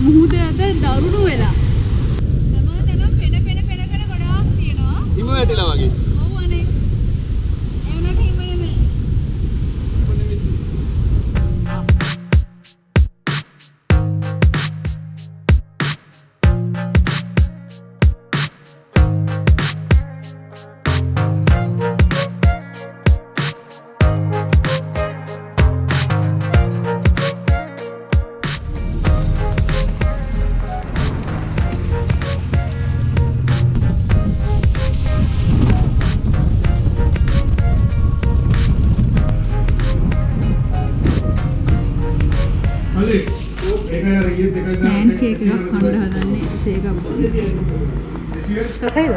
මුහුද අද දරුණු වෙලා. හැමතැනම පෙන පෙන පෙන පෙන ගොඩාක් තියෙනවා. හිම වැටිලා වගේ. ඔව් අනේ. ඒ වුණාට හිම නෙමෙයි. පෑන් කේක් එකක් කන්න හදන්නේ. තේ එකක් බොන්න. රසයිද?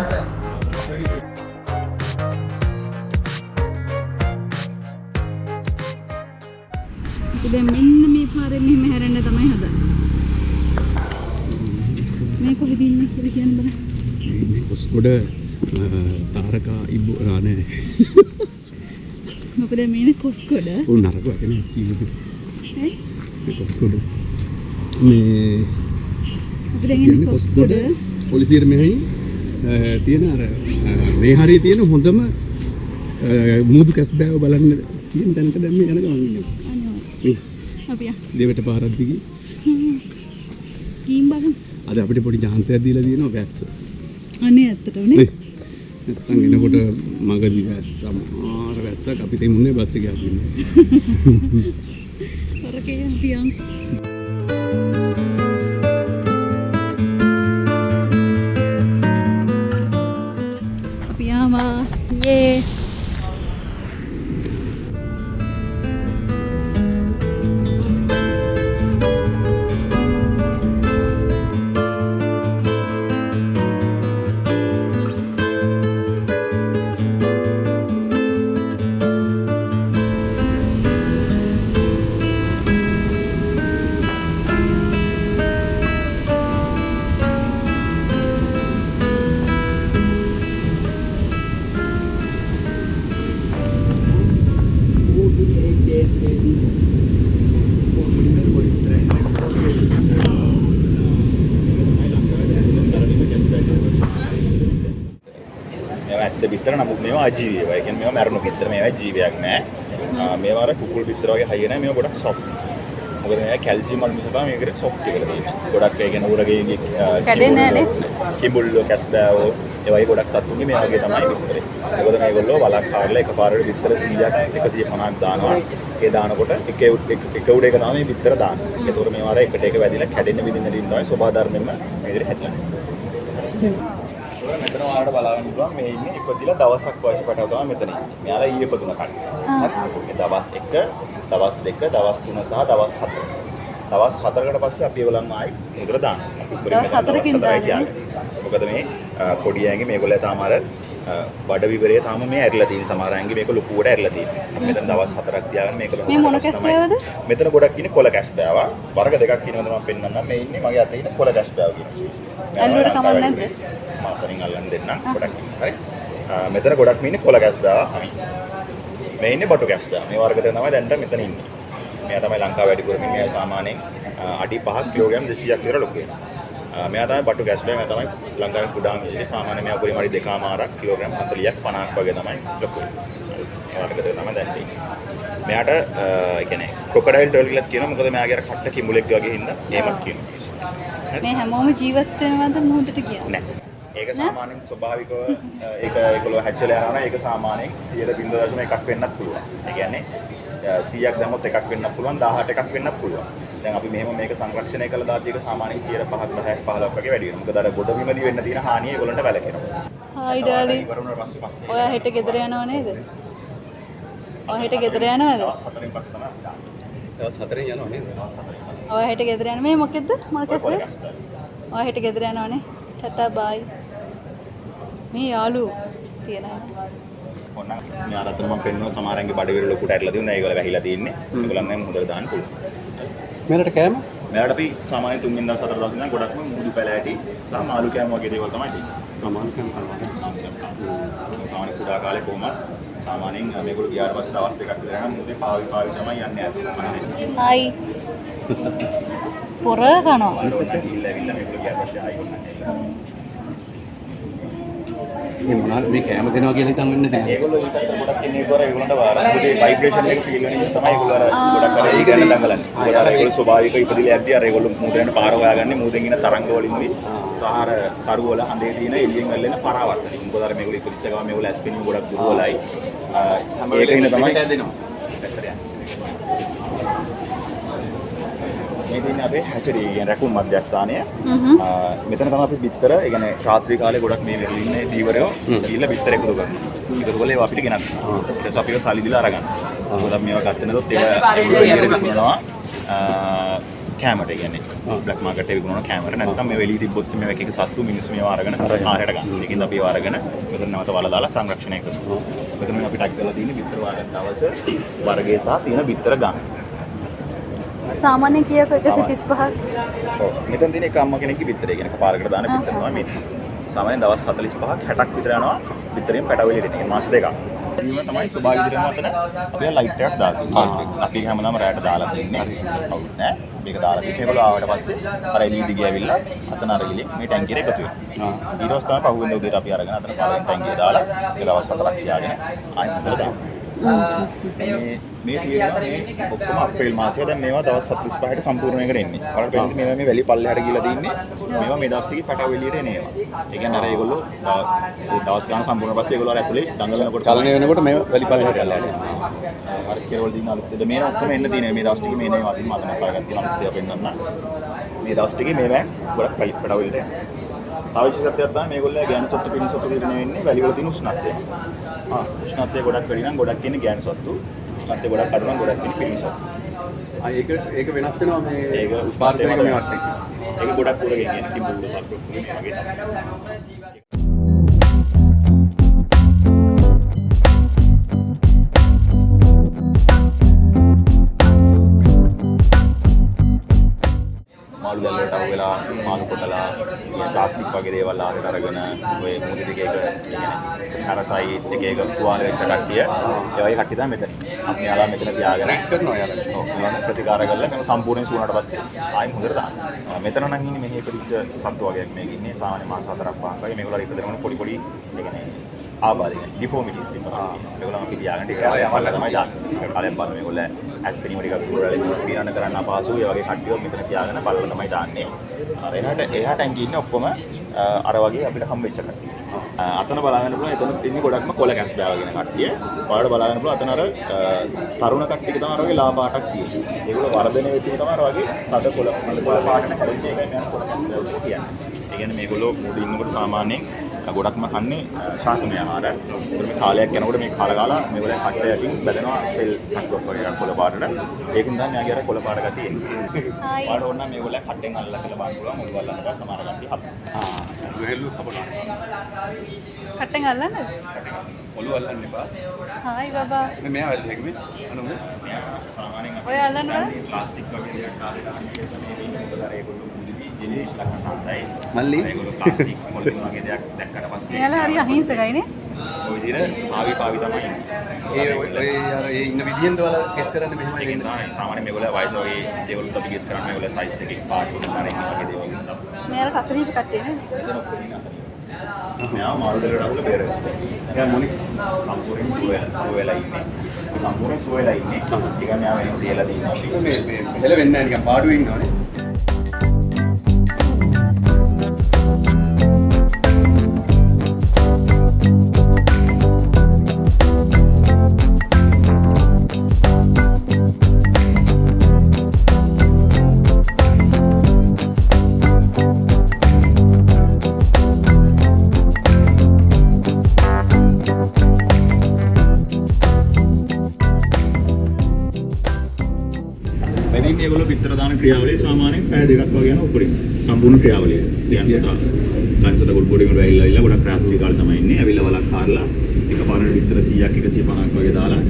අපි දැන් මෙන්න මේ පාරෙන් මෙහෙම හැරෙන්න තමයි හදන්නේ. මේ කොහෙද ඉන්නේ කියලා කියන්න බලන්න. මේ කොස්ගොඩ තාරකා ඉබ්බෝ නෑ. මොකද මේ ඉන්නේ කොස්ගොඩ. ඔව්, නරක වචනයක් කිව්වද? ඈ? මේ කොස්ගොඩ මේ අපි දැන් ඉන්නේ කියන්නේ කොස්ගොඩ. කොස්ගොඩ පොලිසියට මෙහෙයින් තියෙන අර මේ හරිය තියෙන හොඳම මුහුදු කැස්බෑව බලන්න තියෙන තැනට දැන් මේ යන ගමන් ඉන්නේ. අනේ මේ අපි යන්. දෙවට පාරක් දිගේ. ගිහින් බලමු. අද අපිට පොඩි චාන්ස් එකක් දීලා තියෙනවා වැස්ස. අනේ ඇත්තටම නේ. නේ? නැත්තම් එනකොට මගදී වැස්ස, මාර වැස්සක්, අපි තෙමුන්නේ බස් එකේ අපි ඉන්නේ. හොරකේ අපි යන්. අපි ආවා. යේ. මේවා ඇත්ත බිත්තර, නමුත් මේවා අජීවී ඒවා. ඒ කියන්නේ මේවා මැරුණු බිත්තර, මේවා ජීවයක් නෑ. මේවා අර කුකුල් බිත්තර වගේ හයිය නෑ. මේවා ගොඩක් සොෆ්ට්. මොකද මේවා කැල්සියම් අඩු නිසා තමයි මේකට සොෆ්ට් කියලා තියෙන්නේ. ගොඩක් ඒ කියන්නේ ඌරගේ කැඩෙන්නේ නෑ නේ? කිඹුල්ලෝ, කැස්බෑවෝ ඒ වගේ ගොඩක් සත්තුන්ගේ මේ වගේ තමයි බිත්තරේ. මොකද මේගොල්ලෝ වලක් හාරලා එකපාරට බිත්තර 100ක් 150ක් දානවා. ඒ දානකොට එක එක උඩ එක තමයි මේ බිත්තර දාන්නේ. ඒතකොට මේවා අර එකට එක වැදිලා කැඩෙන්න බිඳින්න දින තමයි ස්වභාව ධර්මයෙන්ම මේ විදිහට හැදිලා. ඔය මෙතන ඔයාලට බලාගන්න පුළුවන් මේ ඉන්නේ ඉපදිලා දවසක් වයස පැටව තමයි මෙතන ඉන්නේ. මෙයාලා ඊයේ ඉපදුන කට්ටිය. හරි. මේ දවස් 1, දවස් 2, දවස් 3 සහ දවස් 4. දවස් 4කට පස්සේ අපි ඒගොල්ලන්ව ආයි මුදල දානවා. අපි උඩරින් දවස් මෙතන 4කින් දවස් 4යි දාන්නේ. තියාගන්නේ. මොකද මේ පොඩි අයගේ මේගොල්ලෝ තාම අර බඩ විවරය තාම මේ ඇරිලා තියෙන සමහර අයගේ මේක ලොකුවට ඇරිලා තියෙනවා. අපි මෙතන දවස් 4ක් තියාගෙන මේක මේ මොන කැස්බෑවද? මෙතන ගොඩක් ඉන්නේ කොළ කැස්බෑවා. වර්ග දෙකක් ඉන්නවද මම පෙන්නන්නම්. මේ ඉන්නේ මගේ අතේ ඉන්න කොළ කැස්බෑව කියන විශේෂය. ඇල්ලුවට කමක් නැද්ද? මම අතනින් අල්ලන් දෙන්නම් ගොඩක් ඉන්න. හරි. මෙතන ගොඩක්ම ඉන්නේ කොළ කැස්බෑවා. අමි. මේ ඉන්නේ බටු කැස්බෑවා. මේ වර්ග දෙක තමයි දැන්ට මෙතන ඉන්නේ. මෙයා තමයි ලංකාවේ වැඩිපුරම ඉන්නේ. මෙයා සාමාන්‍යයෙන් අඩි 5ක් කිලෝග්‍රෑම් 200ක් විතර ලොකු වෙනවා. මෙයා තමයි බටු කැස්බෑවා. මෙයා තමයි ලංකාවේ කුඩාම විශේෂය. සාමාන්‍යයෙන් මෙයා උපරිම අඩි 2.5ක් කිලෝග්‍රෑම් 40ක් 50ක් වගේ තමයි ලොකු වෙන්නේ. හරි. මේ වර්ග දෙක තමයි දැන්ට ඉන්නේ. මෙයාට ඒ කියන්නේ ක්‍රොකොඩයිල් ටර්ල් කියලාත් කියනවා. මොකද මෙයාගේ අර කට්ට කිඹුලෙක් වගේ හින්දා එහෙමත් කියනවා. මේ හැමෝම ජීවත් වෙනවද මුහුදට ගියාම? නෑ. ඒක සාමාන්‍යයෙන් ස්වභාවිකව ඒක ඒගොල්ලෝ හැච් වෙලා යනවා නම් ඒක සාමාන්‍යයෙන් 0.1ක් වෙන්නත් පුළුවන්. ඒ කියන්නේ 100ක් දැම්මොත් එකක් වෙන්නත් පුළුවන්, 18 එකක් වෙන්නත් පුළුවන්. දැන් අපි මෙහෙම මේක සංරක්ෂණය කළා දාද්දි ඒක සාමාන්‍යයෙන් 5ක් 10ක් 15ක් වගේ වැඩි වෙනවා. මොකද අර ගොඩබිමදී වෙන්න තියෙන හානිය ඒගොල්ලන්ට වැළකෙනවා. Hi darling. ඉවර වුණාට පස්සේ පස්සේ ඔයා හෙට ගෙදර යනව නේද? ඔයා හෙට ගෙදර යනවද? දවස් 4න් පස්සේ තමයි අපි දාන්නේ. දවස් 4න් යනවා නේද? දවස් 4න් පස්සේ. ඔයා හෙට ගෙදර යන මේ මොකෙද්ද? මොන ඔය කැස්ස? කොළ කැස්බෑව. ඔයා හෙට ගෙදර යනවනේ. ටටා බයි. මේ යාළුවෝ තියනවා. ඔන්න මේ අර අතන මම පෙන්නුවා සමහර අයගේ බඩ විර ලොකුට ඇරලා තියෙනවා. ඒගොල්ලෝ වැහිලා තියෙන්නේ. ඒගොල්ලන් දැන් මුහුදට දාන්න පුළුවන්. මෙයාලට කෑම? මෙයාලට අපි සාමාන්‍යයෙන් තුන්වෙනි දවස් හතර දවස් ඉඳන් ගොඩක්ම මුහුදු පැලෑටි සහ මාළු කෑම වගේ දේවල් තමයි දෙන්නේ. සමාන කෑම කනවා. මාළු කෑම කනවා. සාමාන්‍ය කුඩා කාලේ කොහොමත් සාමාන්‍යයෙන් මේගොල්ලෝ ගියාට පස්සේ දවස් දෙකක් විතර යනවා මුහුදේ පාවි පාවි තමයි යන්නේ. අර. හායි. පොර කනවා. මේ මොනවාද මේ කෑම දෙනවා කියලා හිතන් වෙන්නේ නැහැ. ඒගොල්ලෝ ඊට අතර ගොඩක් ඉන්නේ ඒකවල ඒගොල්ලන්ට වාර. මොකද ඒ ভাইබ්‍රේෂන් එක ෆීල් වෙන නිසා තමයි ඒගොල්ලෝ අර ගොඩක් අර ඒක දඟලන්නේ. මොකද අර ඒගොල්ලෝ ස්වභාවිකව ඉපදිලා යද්දි අර ඒගොල්ලෝ මූදෙන් යන පාර හොයාගන්නේ මූදෙන් එන තරංග වලින් උයි. සහ අර තරු වල හඳේ තියෙන එළියෙන් වැල්ලෙන පරාවර්තන. මොකද අර මේගොල්ලෝ ඉපදිච්ච ගමන් මේගොල්ලෝ ඇස් පෙනීම ගොඩක් දුර්වලයි. ඒක හින්දා තමයි හැදෙනවා. මේ තියෙන්නේ අපේ හැචරි කියන්නේ රැකුම් මධ්‍යස්ථානය. මෙතන තමයි අපි බිත්තර, ඒ කියන්නේ රාත්‍රී කාලේ ගොඩක් මේ වෙරළ ඉන්න දීවරයෝ ගිහිල්ලා බිත්තර එකතු කරනවා. එකතු කරලා ඒවා අපිට ගෙනත් දෙනවා. ඊට පස්සේ අපි ඒවා සල්ලි දීලා අරගන්නවා. මොකද අපි මේවා ගත්තේ නැතොත් ඒවා ඒගොල්ලෝ එළියට විකුණනවා. කැමරට, ඒ කියන්නේ බ්ලැක් මාකට් එකේ විකුණනවා කැමරට. නැත්නම් මේවා එළිය තිබ්බොත් මේවා එක එක සත්තු මිනිස්සු මේවා අරගෙන ආහාරයට ගන්නවා. ඒකින්ද අපි ඒවා අරගෙන මෙතන නැවත වල දාලා සංරක්ෂණය කරනවා. මෙතන මේ අපි ටැග් කරලා තියෙන්නේ බිත්තර වාගත් දවස වර්ගය සහ තියෙන බිත්තර ගාන. සාමාන්‍යයෙන් කීයක 135ක්? ඔව්. මෙතන තියෙන එක අම්මා කෙනෙක්ගේ බිත්තරය. කියන්නේ කපාරකට දාන බිත්තර තමයි මේ. සාමාන්‍යයෙන් දවස් 45ක් 60ක් විතර යනවා බිත්තරෙන් පැටව එළියට එන. ඒ මාස දෙකක්. ඊම තමයි ස්වභාවික විදිහටම අතන අපි ලයිට් එකක් දාලා තියෙනවා. අපි ඒක හැමදාම රැයට දාලා තින්නේ. අවුත් නෑ. මේක දාලා තියෙන්නේ. මේගොල්ලෝ ආවට පස්සේ අර එළිය දිගේ ඇවිල්ලා අතන අර ගිලින් මේ ටැංකියට එකතු වෙනවා. ඊට පස්සේ තමයි පහුවෙන්ද උදේට අපි අරගෙන අතන පළවෙනි ටැංකිය දාලා ඒක දවස් 4ක් තියාගෙන ආයෙත් මෙතන දානවා. මේ තියෙනවා මේ ඔක්කොම අප්‍රේල් මාසයේ. දැන් මේවා දවස් 45ට සම්පූර්ණ වෙනකට එන්නේ. ඔයාලට පේන්නේ මේවා මේ වැලි පල්ලෙහාට ගිහලා තින්නේ. මේවා මේ දවස් ටිකේ පැටව එළියට එන ඒවා. ඒ කියන්නේ අර ඒගොල්ලෝ දවස් ගාන සම්පූර්ණ පස්සේ ඒගොල්ලෝ අර ඇතුලේ දඟලනකොට චලනය වෙනකොට මේ වැලි පල්ලෙහාට යනවා. අර කෙරවල දින අලුත් දෙද මේ ඔක්කොම එන්න තියෙනවා. මේ දවස් ටිකේ මේ නේ වදින් මම අතන අරගත්තා තියෙනවා. අලුත් ඒවා පෙන්නන්න. මේ දවස් ටිකේ මේවා ගොඩක් වැලි පැටව එළියට යනවා. තව විශේෂත්වයක් තමයි මේගොල්ලෝ ගෑනු සත්තු පිරිමි සත්තු තීරණය වෙන්නේ වැලි වල තියෙන උෂ්ණත්වය. උෂ්ණත්වය ගොඩක් වැඩි නම් ගොඩක් ඉන්නේ ගෑනු සත්තු. උෂ්ණත්වය ගොඩක් අඩු නම් ගොඩක් ඉන්නේ පිරිමි සත්තු. ඒක ඒක වෙනස් වෙනවා මේ ඒක පාරිසරික මේ වශයෙන්. ඒක ගොඩක් උරගෙන් කියන්නේ කිඹුරු සත්තු මේ වගේ තමයි. මාළු දැල් වලට අහු වෙලා මාළු කොටලා ප්ලාස්ටික් වගේ දේවල් ආහාරයට අරගෙන ඔය මුහුද දිගේ එක කියන්නේ පැරසයිට් එක එක තුවාල වෙච්ච කට්ටිය ඒ වගේ කට්ටිය තමයි මෙතන. අපි යාලා මෙතන තියාගෙන කරනවා යාලා. ඔව් මේවා ප්‍රතිකාර කරලා මේක සම්පූර්ණයෙන් සුවනට පස්සේ ආයෙ මුහුදට දානවා. මෙතන නම් ඉන්නේ මෙහි ඉපදිච්ච සත්තු වගේක් මේක ඉන්නේ සාමාන්‍ය මාස 4ක් 5ක් වගේ මේගොල්ලෝ ඉපදෙනකොට පොඩි පොඩි ඒ කියන්නේ ආබාධ කියන්නේ ඩිෆෝමිටිස් තිබ්බා. මේගොල්ලෝ අපි තියාගෙන ටික කාලයක් තමයි දාන්නේ. ටික කාලයක් බලන මේගොල්ලෝ ඇස් පෙනීම ටිකක් දුර්වල පීනන්න කරන්න අපහසුයි. ඒ වගේ කට්ටියව මෙතන තියාගෙන බලලා තමයි දාන්නේ. අර එහාට ඇඟි ඉන්නේ ඔක්කොම අර වගේ අපිට හම් වෙච්ච කට්ටිය. අතන බලා ගන්න පුළුවන් එතන ඉන්නේ ගොඩක්ම කොළ කැස් බෑව කියන කට්ටිය. ඔයාලට බලා ගන්න පුළුවන් අතන අර තරුණ කට්ටියක තමයි අර වගේ ලා පාටක් තියෙන්නේ. ඒගොල්ලෝ වර්ධනය වෙච්ච තමයි අර වගේ තද කොළ කොළ පාටට හැදෙන්නේ. ඒකයි මම කොළ කැස් බෑව කියලා කියන්නේ. ඒ කියන්නේ මේගොල්ලෝ මුද ඉන්නකොට සාමාන්‍යයෙන් ගොඩක්ම කන්නේ ශාකමය ආහාර. ඒතර මේ කාලයක් යනකොට මේ කාලා කාලා මේගොල්ලෝ කට්ට යටින් බැදෙනවා තෙල් කට්ටුවක් වගේ එකක් කොළ පාටට. ඒකෙන් තමයි මෙයාගේ අර කොළ පාට ගතිය එන්නේ. ඔයාලට ඕන නම් මේගොල්ලෝ කට්ටෙන් අල්ලලා කියලා බලන්න පුළුවන්. ඔළුව අල්ලන්න බෑ සමහර කට්ටිය හප. වෙලු හපනවා. කට්ටෙන් අල්ලන්නද? ඔළුව අල්ලන්න එපා. හායි බබා. මේ මෙයා ඇල්ලුවේ මේ අනුම. මෙයා සාමාන්‍යයෙන් අපි ඔය අල්ලන්න බෑ. ප්ලාස්ටික් වගේ දෙයක් ආහාරයට අරන් කියලා මේ ඉන්නේ මොකද අර ඒගොල්ලෝ මුදිදි ජෙලිෆිෂ් ලක්කන් ආසයි. මල්ලි ඒගොල්ලෝ ප්ලාස්ටික් පොලිතින් වගේ දෙයක් දැක්කට පස්සේ එයාලා හරි අහිංසකයි නේ. ඔය විදිහට ආවි පාවි තමයි ඉන්නේ. ඒ ඔය අර ඒ ඉන්න විදිහෙන්ද ඔයාලා ගෙස් කරන්නේ මෙහෙමයි ඒකෙන් වෙන්නේ. තමයි සාමාන්‍යයෙන් මේගොල්ලෝ වයස වගේ දේවලුත් අපි ගෙස් කරන්නේ මේගොල්ලෝ සයිස් එකේ පාට වල සාරේ වගේ දේවල් තමයි. මෙයාලා අසනීප කට්ටිය නේ. මෙතන ඔක්කොම ඉන්නේ අසනීප. මෙයා මාළු දෙලට අහුල බේරගන්නවා. එයා මොනික් සම්පූර්ණයෙන් සුව වෙලා ඉන්නේ. සම්පූර්ණයෙන් සුව වෙලා ඉන්නේ. ඒක මෙයා වෙන තියලා තියෙනවා අපි. මේ මේ හෙලවෙන්නේ නැහැ නිකන් පාඩුවේ ඉන්නවනේ. මෙතනින් මේගොල්ලෝ පිටර දාන ක්‍රියාවලිය සාමාන්‍යයෙන් පැය දෙකක් වගේ යන උපරිම සම්පූර්ණ ක්‍රියාවලිය. ගන්සත ගුඩ් බෝඩින් වල ඇවිල්ලා ඇවිල්ලා ගොඩක් රාත්‍රී කාලේ තමයි ඉන්නේ. ඇවිල්ලා වලක් හාරලා එකපාරට පිටර 100ක් 150ක් වගේ දාලා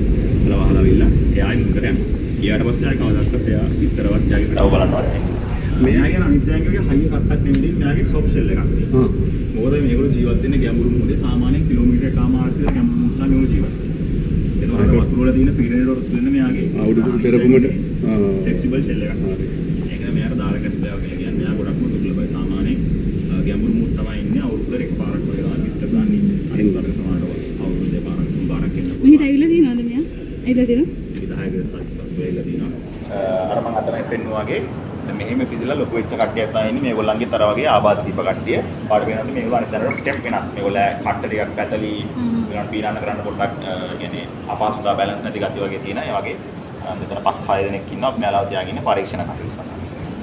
වල වහලා ඇවිල්ලා එයා ඉන්න කර යනවා. ගියාට පස්සේ ආයේ කවදාවත් එයා පිටරවත් යාගේ කටව බලන්නවත් නැහැ. මෙයා කියන අනිත් අයගේ හයිය කට්ටක් නෙමෙයි මෙයාගේ සොෆ්ට් ෂෙල් එකක් තියෙනවා. මොකද මේගොල්ලෝ ජීවත් වෙන්නේ ගැඹුරු මුහුදේ සාමාන්‍යයෙන් කිලෝමීටර එකමාරක් විතර ගැඹුරු මුහුදේ තමයි මේගොල්ලෝ ජීවත් වෙන්නේ. එතකොට වතුර වල තියෙන පීඩනයට ඔරොත්තු වෙන්න මෙයාගේ අවුරුදු පෙරපුමට ෆ්ලෙක්සිබල් ෂෙල් එකක්. ඒක මෙයාට දාගන්න දාර කැස්බෑව කියලා කියන්නේ. මෙයා ගොඩක්ම දුර්ලභයි. සාමාන්‍යයෙන් ගැඹුරු මුහුද තමයි ඉන්නේ. අවුරුද්දට එකපාරක් වගේ තමයි බිත්තර දාන්න ඉන්නේ. අනිත් වර්ග සමහරවට අවුරුදු දෙපාරක් තුන් පාරක් එන්න පුළුවන්. මෙහෙට ඇවිල්ලා තියෙනවද මෙයා? ඇවිල්ලා තියෙනවද? 10 ක සයිස් එකක් වෙලා තියෙනවා. අර මං අතන පෙන්නුවා වගේ දැන් මෙහෙම පිදලා ලොකු වෙච්ච කට්ටියක් තමයි ඉන්නේ. මේගොල්ලන්ගේ තර වගේ ආබාධ තිබ්බ කට්ටිය. පාට පේනවාද මේගොල්ලෝ අනිත් අරට ටිකක් වෙනස්. මේගොල්ලෝ කට්ට ටිකක් පැතලි, මේගොල්ලන් පීනන්න කරන්න පොඩ්ඩක් කියන්නේ අපහසුතාව බැලන්ස් නැති ගති වගේ තියෙන. ඒ වගේ මෙතන 5-6 දෙනෙක් ඉන්නවා. අපි මෙයාලව තියාගෙන ඉන්නේ පරීක්ෂණ කටයුතු සඳහා.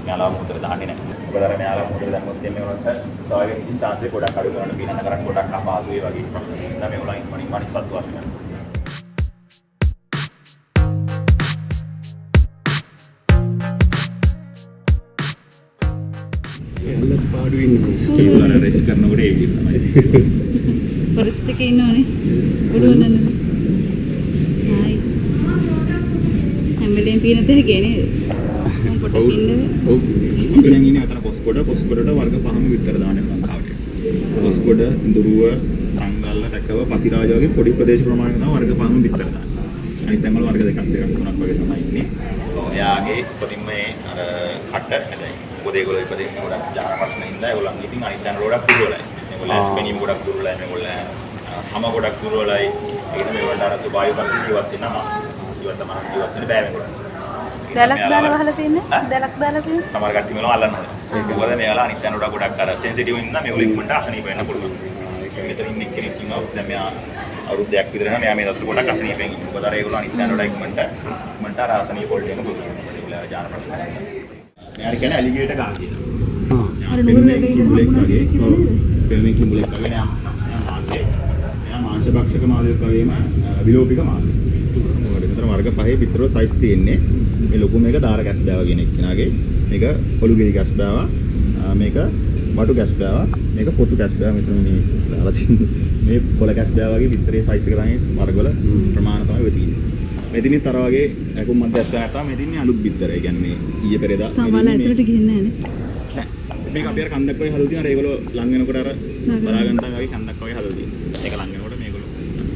මෙයාලව මුහුදට දාන්නේ නැහැ. මොකද අර මෙයාලව මුහුදට දැම්මොත් එimhe උනත් සර්වයිව් ඉතින් චාන්ස් එක ගොඩක් අඩු කරනවා. පීනන්න කරන්න ගොඩක් අපහසුයි වගේ ප්‍රශ්න. දැන් මේගොල්ලන් ඉක්මනින් අනිත් සත්තු වර්ග. ඇල්ලත් පාඩු ඉන්නවා. ඒගොල්ලෝ අර රෙස් කරනකොට ඒ විදිහට තමයි. ෆොරෙස්ට් එකේ ඉන්නවනේ. පුළුවන් නේද? හායි. හැම වෙලේම පීනත හැකියි නේද? මම පොඩ්ඩක් ඉන්න බෑ. ඔව්. අපි දැන් ඉන්නේ අතන කොස්ගොඩ. කොස්ගොඩට වර්ග පහම විතර දාන්නේ ලංකාවට. කොස්ගොඩ, ඉඳුරුව, රංගල්ල, රැකව, පතිරාජ වගේ පොඩි ප්‍රදේශ ප්‍රමාණයක තමයි වර්ග පහම විතර දාන්නේ. අනිත් තැන්වල වර්ග දෙකක් දෙකක් තුනක් වගේ තමයි ඉන්නේ. ඔව්, එයාගේ උපතින්ම මේ අර කට හැදයි. මොකද ඒගොල්ලෝ ඉපදෙන්නේ ගොඩක් ජාන ප්‍රශ්න හින්දා ඒගොල්ලන් ඉතින් අනිත් තැන් වල ගොඩක් දුර්වලයි. මේගොල්ලෝ ඇස් පෙනීම ගොඩක් දුර්වලයි. මේගොල්ලෝ හැම ගොඩක් දුර්වලයි. ඒ කියන්නේ මේගොල්ලන්ට අර වායු පරිසර ජීවත් වෙන්න අමාරුයි. ජීවත් තමයි ජීවත් වෙන්න බෑ මේගොල්ලන්ට. දැලක් දාලා වහලා තින්නේ? දැලක් දාලා තින්නේ? සමහර කට්ටිය මේවා අල්ලන්න හදනවා. ඒක මොකද මෙයාලා අනිත් තැන් වල ගොඩක් අර සෙන්සිටිව් ඉඳන් මේගොල්ලෝ ඉක්මනට අසනීප වෙන්න පුළුවන්. මෙතන ඉන්න එක්කෙනෙක් ඉන්නවා. දැන් මෙයා අවුරුදු දෙකක් විතර වෙනවා. මෙයා මේ දවස්වල ගොඩක් අසනීපෙන් ඉන්නවා. මොකද අර ඒගොල්ලෝ අනිත් තැන් වල ඉක්මනට ඉක්මනට අර අසනීප වලට එන්න පුළුවන්. ඒගොල්ලෝ අර ජාන ප්‍රශ්න. මෙයාට කියන්නේ ඇලිගේටර් ගහ කියලා. අර නුවර වැවේ ඉඳන් හම්බුනා කියලා නේද? පෙළෙන කිඹුලෙක් වගේ නෑ. මෙයා මාළුවෙක්. මෙයා මාංශ භක්ෂක මාළුවෙක් වගේම විලෝපික මාළුවෙක්. මොකද මෙතන වර්ග පහේ පිටරෝ සයිස් තියෙන්නේ. මේ ලොකුම එක දාර කැස්බෑව කියන එක්කෙනාගේ. මේක පොළු ගෙඩි කැස්බෑව. මේක බටු කැස්බෑව. මේක පොතු කැස්බෑව. මෙතන මේ දාලා තියෙන්නේ. මේ කොළ කැස්බෑව වගේ පිටරේ සයිස් එක තමයි වර්ගවල ප්‍රමාණ තමයි ඔය තියෙන්නේ. මෙතනින් තර වගේ ඇකුම් මධ්‍යස්ථානයක් තමයි මේ තින්නේ අලුත් බිත්තර. ඒ කියන්නේ මේ ඊයේ පෙරේදා තම වල ඇතුළට ගිහින් නැහැ නේ. නෑ. මේක අපි අර කන්දක් වගේ හදලා තියෙනවා. අර ඒගොල්ලෝ ලං වෙනකොට අර බලා ගන්න තමයි වගේ කන්දක් වගේ හදලා තියෙන්නේ. ඒක ලං වෙනකොට මේගොල්ලෝ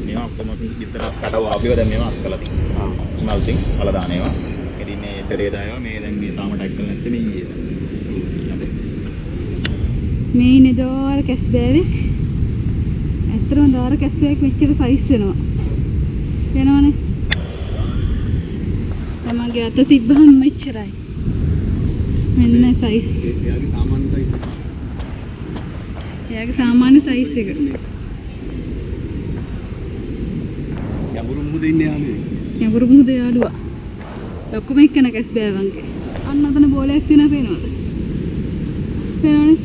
මේවා ඔක්කොම අපි බිත්තර කටව ආපිව දැන් මේවා අස් කරලා තියෙනවා. මල්තින් වල දාන ඒවා. ඉතින් මේ පෙරේදා ඒවා මේ දැන් මේ තාම ටැග් කරලා නැත්තේ මේ ඊයේ. මේ ඉන්නේ දාර කැස්බෑවෙක්. ඇත්තටම දාර කැස්බෑවෙක් මෙච්චර සයිස් වෙනවා. වෙනවනේ. තමන්ගේ අත තිබ්බහම මෙච්චරයි. මෙන්න සයිස්. එයාගේ සාමාන්‍ය සයිස් එක. එයාගේ සාමාන්‍ය සයිස් එක. ගැඹුරු මුහුදේ ඉන්නේ යාළුවෙක්. ගැඹුරු මුහුදේ යාළුවා. ලොකුම එක්කෙනා කැස්බෑවන්ගේ. අන්න අතන බෝලයක් තියෙනවා පේනවද? පේනවනේ.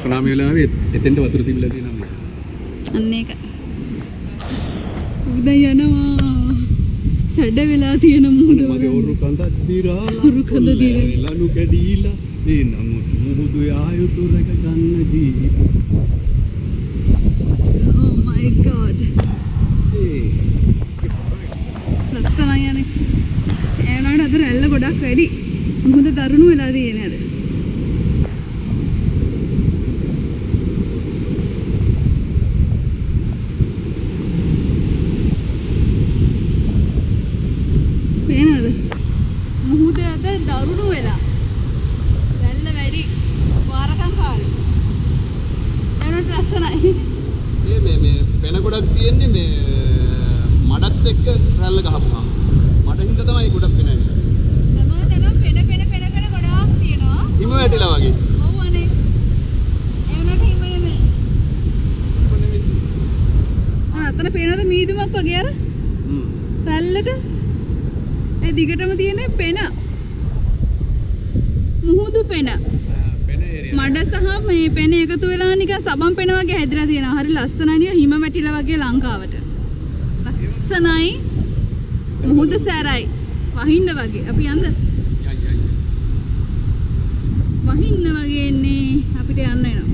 සුනාමි වෙලාවේ එතෙන්ට වතුර තිබිලා තියෙනවා මේ. අන්න ඒක. අපි දැන් යනවා. සැඩ වෙලා තියෙන මුහුද මගේ ඔරු කඳක් දිරාලා. ඔරු කඳ දිරා. ලනු කැඩීලා. ඒ නමුත් මුහුදු ආයුතු රැක ගන්න ජීවිත. Oh my god. සේ. ලස්සනයි යන්නේ. ඒ වුණාට අද රැල්ල ගොඩක් වැඩි. මුහුද දරුණු වෙලා තියෙන්නේ අද. පේනවද? මුහුද අද දරුණු වෙලා. රැල්ල වැඩි. වාරකම් කාලේ. ඒ වුණාට ලස්සනයි. මේ මේ මේ පෙන ගොඩක් තියෙන්නේ මේ මඩත් එක්ක රැල්ල ගහපුවාම. මඩ හින්දා තමයි ගොඩක් පෙන ඇවිල්ලා. හැම තැනම පෙන පෙන පෙන පෙන ගොඩාක් තියෙනවා. හිම වැටිලා වගේ. ඔව් අනේ. ඒ වුණාට හිම නෙමෙයි. හිම නෙමෙයි. අර අතන පේනවද මීදුමක් වගේ අර? රැල්ලට. ඒ දිගටම තියෙන පෙන. මුහුදු පෙන. පෙන ඒරියා. මඩ සහ මේ පෙන එකතු වෙලා නිකන් සබන් පෙන වගේ හැදිලා තියෙනවා. හරි ලස්සනයි නිකන් හිම වැටිලා වගේ ලංකාවට. ලස්සනයි. මුහුද සැරයි. වහින්න වගේ. අපි යන්ද? යයි යයි. වහින්න වගේ එන්නේ අපිට යන්න වෙනවා.